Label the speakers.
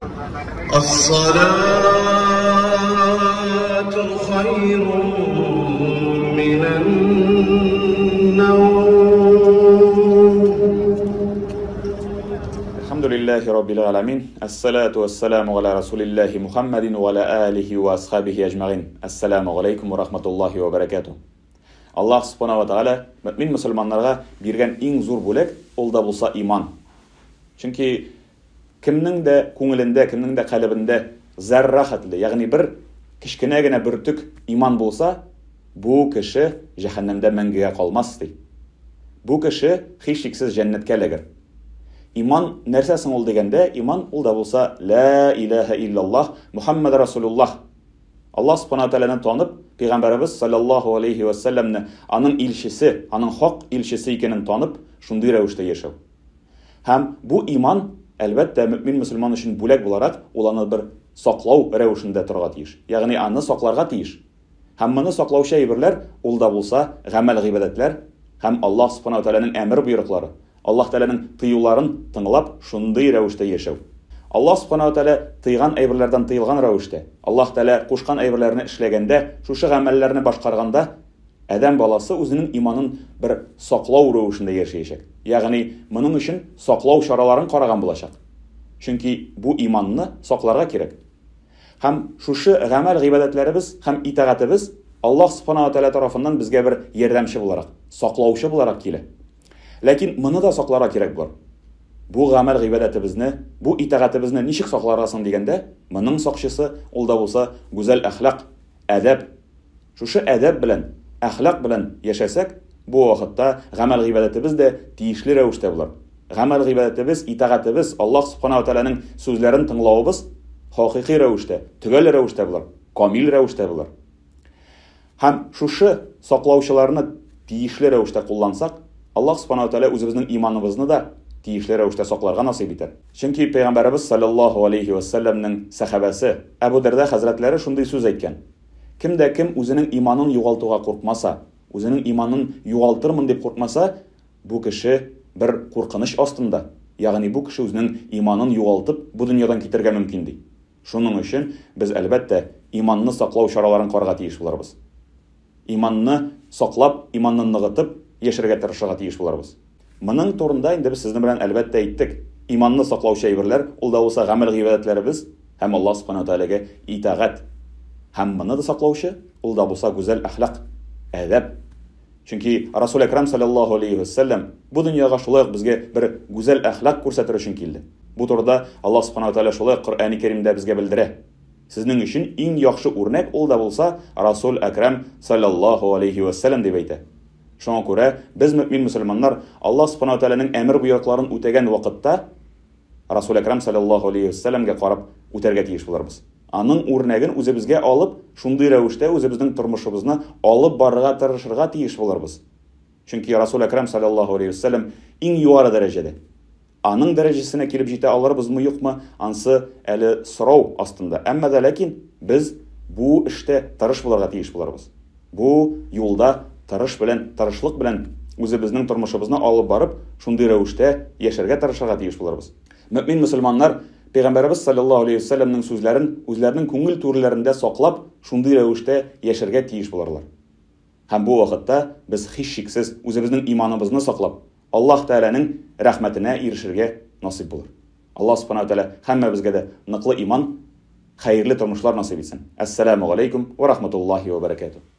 Speaker 1: الصلاة خير من النوم.
Speaker 2: الحمد لله رب العالمين الصلاة والسلام على رسول الله محمد وعلى آله وأصحابه أجمعين السلام عليكم ورحمة الله وبركاته. Аллаһ Субхана ва Тааля мөмин мөселманнарга биргән иң зур бүләк ул да булса иман. Чөнки кемнең дә күңелендә, кемнең дә калебендә зәрра хәтле, ягъни бер кечкенә генә бөртек иман булса, бу кеше җәһәннәмдә мәңгегә калмас ди. Бу кеше һичшиксез җәннәткә эләгер. Иман нәрсә соң ул дигәндә, иман ул да булса ла илаһа иллаллаһ Мухаммад расулуллаһ. Аллаһ Субхана Тәгаләне танып, пәйгамбәребез саллаллаһу алейхи ва сәлләмне аның илчесе, аның хак илчесе икәнен танып, шундый рәвештә яшәү. Һәм бу иман, әлбәттә, мөмин мөселман өчен бүләк буларак, ул аны бер саклау рәвешендә торырга тиеш. Ягъни аны сакларга тиеш. Һәм моны саклаучы әйберләр ул да булса гамәл-гыйбадәтләр һәм Аллаһ Субхана Тәгаләнең әмер боерыклары, Аллаһ Тәгаләнең тыюларын тыңлап, шундый рәвештә яшәү. Аллаһ Субхана Тәгалә тыйган әйберләрдән тыелган рәвештә, Аллаһ Тәгалә кушкан әйберләрне эшләгәндә, шушы гамәлләрне башкарганда, адәм баласы үзенең иманын бер саклау рәвешендә яшәячәк. Ягъни моның өчен саклау чараларын караган булачак. Чөнки бу иманны сакларга кирәк. Һәм шушы гамәл гыйбадәтләребез һәм итагатебез Аллаһ Субхана ва Тәгалә тарафыннан безгә бер ярдәмче буларак, саклаучы буларак килә. Ләкин моны да сакларга кирәк булыр. Бу гамәл гыйбадәтебезне, бу итагатебезне ничек сакларга соң дигәндә, моның сакчысы ул да булса гүзәл әхлак, әдәп. Шушы әдәп белән, әхлак белән яшәсәк, бу вакытта гамәл гыйбадәтебез дә тиешле рәвештә булыр. Гамәл гыйбадәтебез, итагатебез, Аллаһ Субхана ва Тәгаләнең сүзләрен тыңлавыбыз хакыйкый рәвештә, төгәл рәвештә булыр, камил рәвештә булыр. Һәм шушы саклаучыларны тиешле рәвештә куллансак, Аллаһ Субхана ва Тәгалә үзебезнең иманыбызны да тиешле рәвештә сакларга насыйп итәр. Чөнки Пәйгамбәребез саллаллаһу алейхи ва сәлләмнең сәхабәсе Әбу Дәрдә хәзрәтләре шундый сүз әйткән: Кем дә кем үзенең иманын югалтуга куркмаса, үзенең иманын югалтырмын дип куркмаса, бу кеше бер куркыныч астында, ягъни бу кеше үзенең иманын югалтып, бу дөньядан китәргә мөмкин ди. Шуның өчен без әлбәттә иманны саклау чараларын карарга тиеш булырбыз. Иманны саклап, иманны ныгытып яшәргә тырышырга тиеш булырбыз. Моның турында инде без сезнең белән әлбәттә әйттек. Иманны саклаучы әйберләр, ул да булса гамәл гыйбадәтләребез һәм Аллаһ Субхана ва Тәгаләгә итагать. Һәм моны да саклаучы, ул да булса гүзәл әхлак, әдәп. Чөнки Расул Әкрам саллаллаһу алейхи ва сәлләм бу дөньяга шулай ук безгә бер гүзәл әхлак күрсәтер өчен килде. Бу турыда Аллаһ Субхана ва Тәгалә шулай ук Коръәни Кәримдә безгә белдерә. Сезнең өчен иң яхшы үрнәк ул да булса Расул Әкрам саллаллаһу алейхи ва сәлләм дип әйтә. Шуңа күрә без мөмин мөселманнар Аллаһ Субхана ва Тәгаләнең әмер боерыкларын үтәгән вакытта Расул Әкрам саллаллаһу алейхи ва сәлләмгә карап үтәргә тиеш булырбыз. Аның үрнәген үзебезгә алып, шундый рәвештә үзебезнең тормышыбызны алып барырга тырышырга тиеш булырбыз. Чөнки Расул Әкрам саллаллаһу алейхи ва сәлләм иң югары дәрәҗәдә. Аның дәрәҗәсенә килеп җитә алырбызмы, юкмы, ансы әле сорау астында. Әмма дә ләкин без бу эштә тырыш булырга тиеш булырбыз. Бу юлда тырыш белән, тырышлык белән үзебезнең тормышыбызны алып барып, шундый рәвештә яшәргә тырышырга тиеш булырбыз. Мөмин мөселманнар Пәйгамбәребез саллаллаһу алейхи ва сәлләмнең сүзләрен үзләренең күңел түрләрендә саклап, шундый рәвештә яшәргә тиеш булырлар. Һәм бу вакытта без һичшиксез үзебезнең иманыбызны саклап, Аллаһ Тәгаләнең рәхмәтенә ирешергә насыйп булыр. Аллаһ Субхана ва Тәгалә һәммәбезгә дә ныклы иман, хәерле тормышлар насыйп итсен. Әссәламү галәйкүм ва рахматуллаһи ва бәрәкәтүһ.